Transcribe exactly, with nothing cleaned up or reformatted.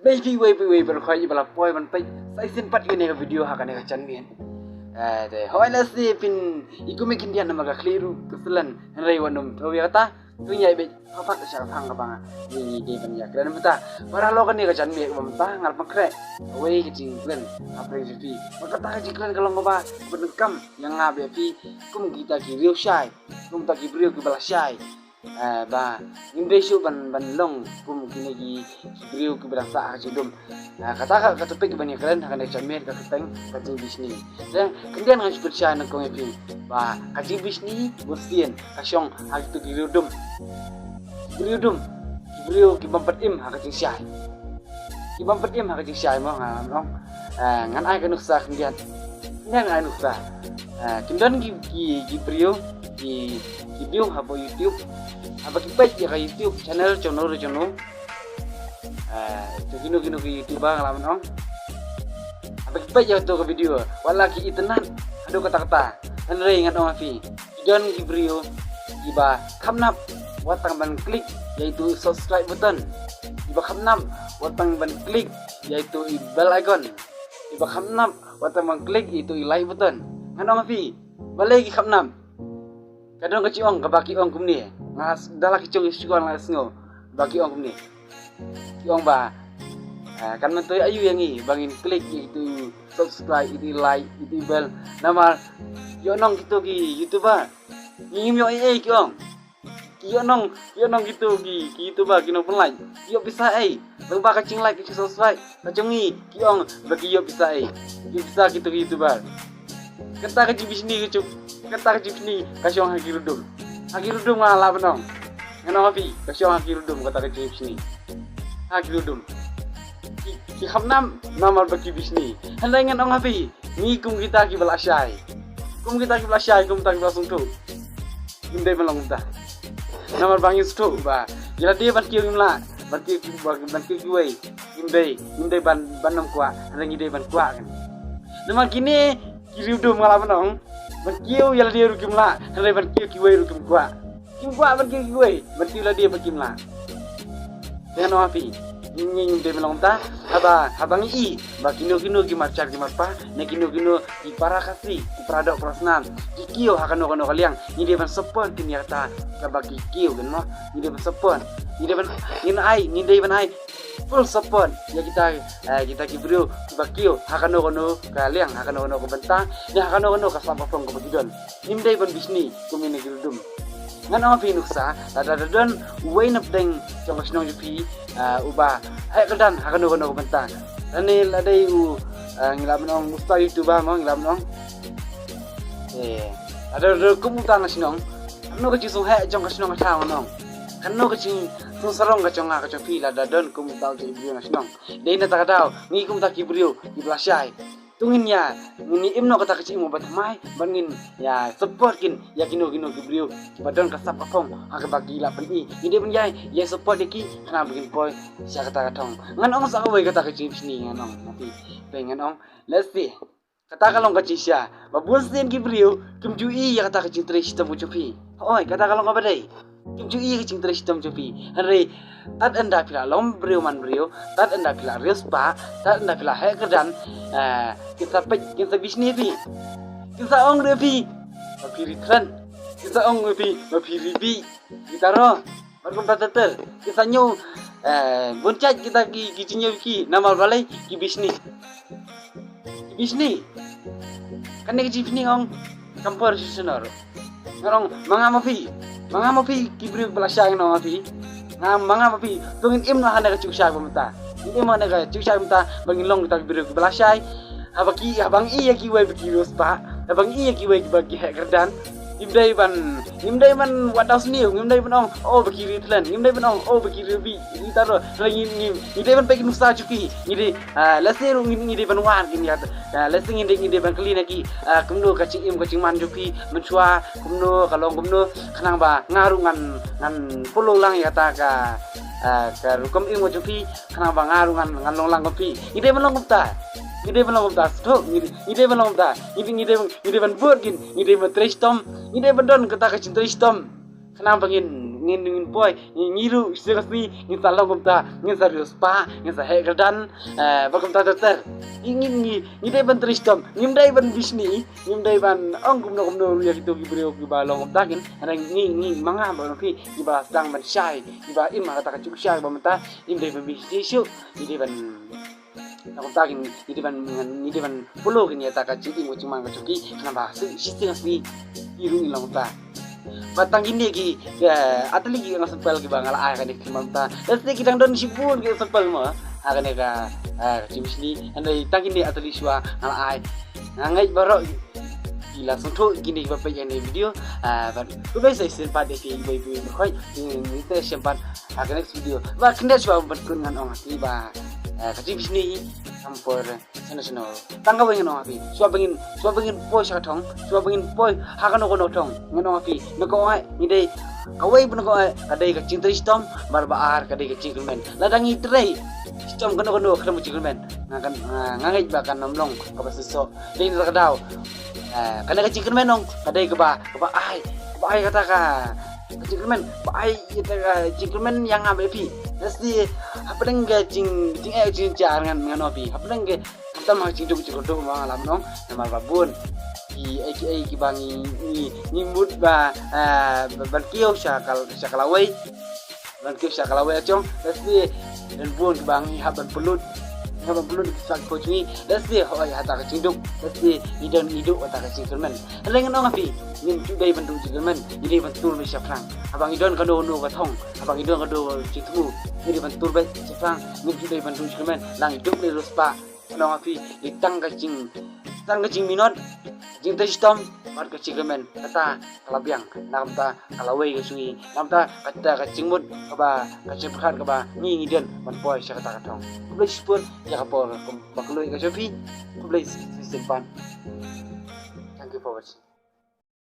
Bad phi wei phi wei ban khoi ba la poi ban peit sa shisien pat ïa kane ka video ha kane ka janmiet. Eh, te hoi la se phin i kum i khyndiat namar ka khlieh ruh ka slen hynrei wat nym thew ïa kata. Phin ïa beit pha pat sha ka phang kaba ngi dei ban ïa kren mynta. Para lok kane ka janmiet kaba mynta nga la pynkhreh kawei ka jingkren ha pdeng jong phi. Bad kata ka jingkren ka long kaba kaba donkam ïa nga bad ïa phi kum kita ki riewshai, kum kita ki briew kiba la shai. Eh, ba ngim dei shuh ban ban long kum kine ki briew kiba dang sah ha ka jingdum. Eh, kata ka ka topic ban ïakren ha kane ka janmiet ka kyrteng ka jingbishni. Te khyndiat ngan shu pynshai nyngkong ïa phi ba ka jingbishni bun sien ka shong ha kito ki briew dum. Ki briew dum, ki briew ki bym pat im ha ka jingshai. Ki bym pat im ha ka jingshai mo, nga ong. Eh, ngan ai ka nuksa khyndiat. Khyndiat ngan ai nuksa. Eh, kin don ki ki ki briew ki ki view hapoh YouTube. Haba ki peit ïa ka YouTube channel jong no jong no. Eh, to kino kino ki YouTuber nga la ban ong. Haba ki peit ïa to ka video, wat la ki itynnad haduh katta katta. Hynrei ngan ong ha phi, ki don ki briew kiba kham nap wat tang ban click ïa itu subscribe button. Kiba kham nap wat tang ban click ïa itu i bell icon. Kiba kham nap wat tang ban click ïa itu i like button. Ngan ong ha phi, balei ki kham nap? Ka don ka jingong kaba ki ong kumne. Nga s- da la ki jong ki shuwa nga la sngew ba ki ong kumne. Ki ong ba, ah, kan myntoi aïu ïa ngi ba ngin click ïa itu subscribe, itu like, itu bell. Namar ïoh nong kito ki YouTuber. Ngi ngim ïoh ei ei, ki ong. Ki ïoh nong, ki ïoh nong kito ki ki YouTuber ki nongpynlait. Ki ïoh pisa ei? Lada ba ka jing like ka jing subscribe ka jong ngi, ki ong ba ki ïoh pisa ei? Ïoh pisa kito ki YouTuber. Kata ka jingbishni ka jong, kata ka jingbishni ka shong ha ki riewdum. Ha ki riewdum nga la ban ong. Ngan ong ha phi, ka shong ha ki riewdum kata ka jingbishni. Ha ki riewdum. Ki, ki kham nap namar ba ki bishni. Hynrei ngan ong ha phi, ngi kum kita kiba la shai, kum kita kiba la shai, kum kita kiba la sngewthuh, ngim dei ban long kumta. Namar ba ngi sngewthuh ba ïa lade ban kiew ngim lah, ban kiew ki- ban, ban kiew kiwei ngim dei, ngim dei ban ban nym kwah, hynrei ngi dei ban kwah kan. Namar kine ki riewdum nga la ban ong, ban kiew ïa lade ruh kim lah, hynrei ban kiew kiwei ruh kim kwah. Kim kwah ban kiew kiwei, ban kiew lade ba kim lah. Te ngan ong ha phi, ngi ngim dei ban long kumta. Haba haba ngi i ba kino kino ki marjan ki marpa, ne kino kino ki para Khasi, ki para doh para snam ki kiew ha kano kano ka liang, ngi dei ban support kin ïa kata kaba ki kiew kan mo. Ngi dei ban support, ngi dei ban, ngin ai, ngi dei ban ai full support ïa kita, eh, kita ki briew kiba kiew ha kano kano ka liang, ha kano kano ka bynta, ne ha kano kano ka sap ka phong kaba ki don. Ngim dei ban bishni kum ine ki riewdum. Ngan ong ha phi nuksa, lada da don uwei na pdeng jong ka shnong jong phi, ah, uba heh kyrdan ha kano kano ka bynta. Lane la dei u, ah, ngi lah ban ong u star YouTuber mo, ngi lah ban ong. Eh, lada da don kum uta na shnong, kano ka jingsngewheh jong ka shnong ka thaw ngan ong? Kano ka jingsngew sarong ka jong nga ka jong phi lada don kum uta u jingbriew na shnong? Dei na kata ka daw ngi kum uta ki briew kiba la shai. To ngin ïa, ngin ïa im noh kata ka jingim ba thymmai bad ngin ïa support kin ïa kino kino ki briew kiba don ka sap ka phong ha kaba ki lah pyni. Ngi dei ban ïa, ïa support ïa ki khnang ba kin poi sha kata ka thong. Ngan ong sa kawei kata ka jingbishni, ngan ong ha phi. Phi ngan ong, let's see. Kata ka long ka jingshisha ba bun sien ki briew kim ju i ïa kata ka jingtrei shitom ka jong phi. Hooid, kata ka long kaba dei. Kim ju i ka jingtrei shitom jong phi. Hynrei tad ynda phi la long briew man briew, tad ynda phi la riewspah, tad ynda phi la heh kyrdan, eh, kin sa peit, kin sa bishni ïa phi. Kin sa ong ruh ïa phi ba phi ri thlen. Kin sa ong ruh ïa phi ba phi ri bih. Kita ruh bad kumta ter ter. Kin sa ñiew, eh, bun jait kita ki, ki jingñiew ki, namar balei? Ki bishni. Ki bishni. Kane ka jingbishni ong kam por shisha ruh. Ngan ong ma nga ma phi, ma nga ma phi ki briew ba la shai, ngan ong ma phi. Nga ma nga ma phi, to ngin im noh ha kane ka jingshisha ba mynta. Ngin im noh ha kane ka jingshisha ba mynta ba ngin long kita ki briew ba la shai. Haba ki, haba ngi i ïa kiwei ba ki riewspah, haba ngi i ïa kiwei ba ki heh kyrdan, ngim dei ban, ngim dei ban wad daw sniew, ngim dei ban ong oh ba ki ri thlen, ngim dei ban ong oh ba ki ri bih. Kita ruh, hynrei ngi, ngi, ngi dei ban peit ki nuksa jong ki. Ngi dei, ah, lehse ruh ngi, ngi dei ban wad kin ïa, ah, lehse ngi dei, ngi dei ban kylli na ki, ah, kumno ka jingim ka jingman jong phi mynshuwa, kumno ka long kumno, khnang ba nga ruh ngan, ngan follow lang ïa kata ka, ah, ka rukom im ka jong phi, khnang ba nga ruh ngan, ngan long lang kum phi. Ngi dei ban long kumta. Ngi dei ban long kumta, sngewthuh, ngi dei, ngi dei ban long kumta. Ngi dei, ngi dei ban, ngi dei ban bud kin, ngi dei ban trei shitom, ngi dei ban don kata ka jingtrei shitom. Khnang ba ngin, Ngin, ngin poi, ngi, ngi ruh, shisien ka sngi, ngin sa long kumta, ngin sa riewspah, ngin sa heh kyrdan, eh, bad kumta ter ter. Ngi, ngi, ngi, ngi dei ban trei shitom, ngim dei ban bishni, ngim dei ban ong kumno kumno ruh ïa kito ki briew kiba long kumta kin, hynrei ngi, ngi, ma nga bad ma phi, kiba sdang ban shai, kiba im ha kata ka juk shai ba mynta, ngim dei ban bishni shuh, ngi dei ban Ngi dei ban, ngi dei ban pule kane ïa kata ka jingim ka jingman ka jong ki, khnang ba shisien shisien ki ruh kin long kumta. Bad tang kine ki, eh, artylli ki sample kiba nga la ai kane ka khyndiat mynta. Lehse ki dang don shibun ki sample mo ha kane ka, eh, ka jingbishni. Hynrei tang kine artylli shuwa nga la ai. Nga ngeit baroh ki la sngewthuh kine kiba peit ïa kane ka video. Ah, bad khublei shibun pat ïa phi kiba ïa phi ba khoi. Ngin ïa sngewthuh pat ha ka next video. Ba khyndiat shuwa ban kut ngan ong ha phi ba, eh, ka jingbishni kam por sngewsynei. Tang kawei ngan ong ha phi. Shuwa ba ngin, shuwa ba ngin poi sha ka thong, shuwa ba ngin poi ha kano kano thong, ngan ong ha phi. Ngan ong ha phi, ngi dei kawei ba ngan ong ha phi, ka dei ka jingtrei shitom, bad ba ar ka dei ka jingkyrmen. Lada ngi trei shitom kano kano khlem ka jingkyrmen, nga kan, nga, nga ngeit ba kan ym long kaba shisha. Dei na ka daw, eh, kane ka jingkyrmen ong ka dei kaba, kaba ai, kaba ai kata ka, ka jingkyrmen, ba ai kata ka jingkyrmen ïa nga bad ïa phi. Lehse hapdeng ka jing, jingeh jingjar ngan, ngan ong ha phi. Hapdeng ka, khamtam ha ka jingduk jingkyrduh ma nga lam nong, namar ba bun kiei kiei kiba ngi, ngi, ngi mut ba, eh, ba, ban kiew sha ka, sha ka lawei. Ban kiew sha ka lawei la jong, lehse don bun kiba ngi hap ban pynlut, ngi hap ban pynlut ki sla ki paw jong ngi, lehse hooid ha kata ka jingduk, lehse ngi don ngi duh ha kata ka jingkyrmen. Hynrei ngan ong ha phi, ngim ju dei ban duh jingkyrmen, ngi dei ban tur beit shaphrang. Haba ngi don kano kano ka thong, haba ngi don kano ka jingthmu, ngi dei ban tur beit shaphrang, ngim ju dei ban duh jingkyrmen, la ngi duh lei riewspah. Ngan ong ha phi, dei tang ka jing, tang ka jingminot, jingtrei shitom bad ka jingkyrmen, kata ka la biang. Na ka bynta ka lawei ka jong ngi, na ka bynta kata ka jingmut kaba, ka jingpyrkhat kaba ngi, ngi don ban poi sha kata ka thong. Khublei shibun ïa ka por ba khlaiñ ka jong phi. Khublei shibun. Thank you for watching.